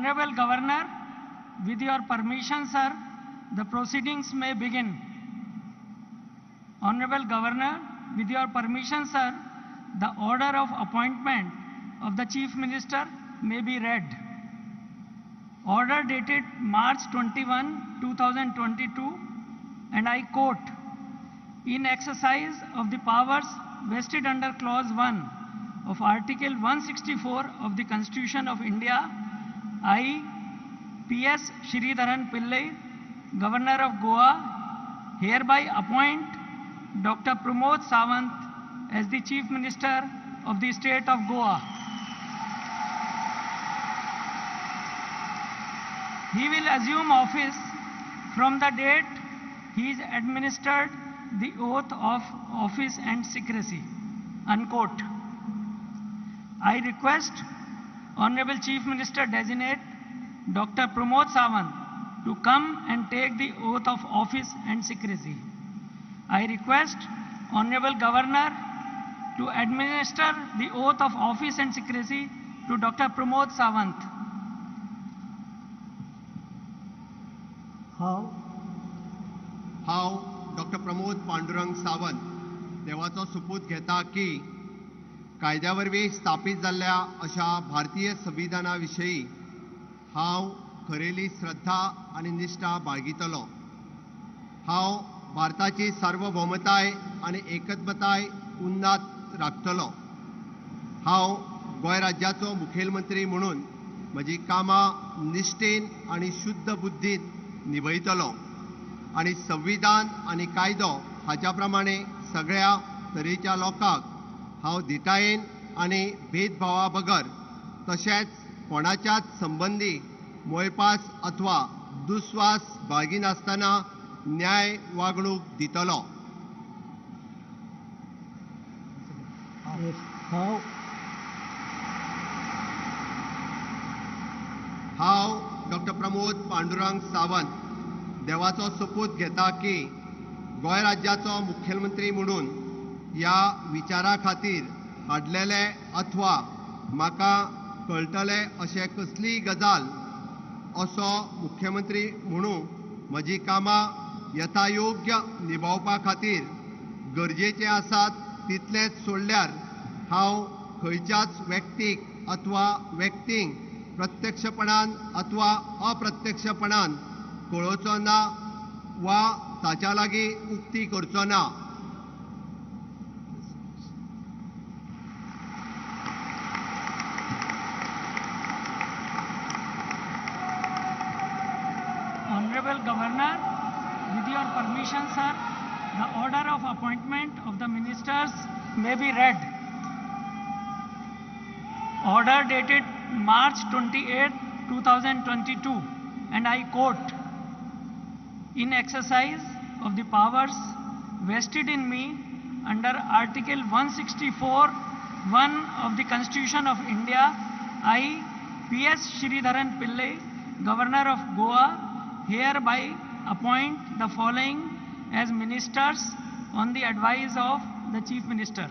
Honorable Governor, with your permission, sir, the proceedings may begin. Honorable Governor, with your permission, sir, the order of appointment of the Chief Minister may be read. Order dated March 21, 2022, and I quote, "In exercise of the powers vested under Clause 1 of Article 164 of the Constitution of India, I, P.S. Sreedharan Pillai, Governor of Goa, hereby appoint Dr. Pramod Sawant as the Chief Minister of the State of Goa. He will assume office from the date he is administered the oath of office and secrecy." Unquote. I request Honorable Chief Minister Designate Dr. Pramod Sawant to come and take the oath of office and secrecy. I request Honorable Governor to administer the oath of office and secrecy to Dr. Pramod Sawant. हांव doctor Pramod Pandurang Sawant देवाचो सुपूत घेता की कायद्या वरवीं स्थापीत जाल्ल्या अशा भारतीय संविधाना विशयी हांव खरेली श्रद्धा आनी निश्ठा बाळगितलो. हांव भारताची सार्वभौमताय आनी एकत्मताय उन्नात राखतलो. हांव गोंय राज्याचो मुखेलमंत्री म्हणून म्हजी कामां निश्ठेन आनी शुद्ध बुद्धीन निभयतलो आनी संविधान आनी कायदो हाच्या प्रमाणे सगळ्या तरेच्या लोकांक हांव धिटायेन आनी भेदभावा बगर तशेंच कोणाच्याच संबंदी मोयपास अथवा दुस्वास बाळगिनासतना न्याय वागणूक दितलो. हांव डॉक्टर प्रमोद पांडुरंग सावंत देवाचो सोपूत घेता की गोंय राज्याचो मुखेलमंत्री म्हणून ह्या विचारा खातीर हाडलेले अथवा म्हाका कळटले अशें कसलीय गजाल असो मुख्यमंत्री म्हणून म्हजी कामां यथायोग्य निभावपा खातीर गरजेचें आसात तितलेंच सोडल्यार हांव खंयच्याच व्यक्तीक अथवा व्यक्तींक प्रत्यक्षपणान अथवा अप्रत्यक्षपणान कळोवचो ना वा ताच्या लागीं उक्ती करचो ना. Honorable Governor, with your permission, sir, the order of appointment of the ministers may be read. Order dated March 28, 2022, and I quote, "In exercise of the powers vested in me under Article 164(1) of the Constitution of India, I, P.S. Sreedharan Pillai, Governor of Goa, hereby appoint the following as ministers on the advice of the Chief Minister.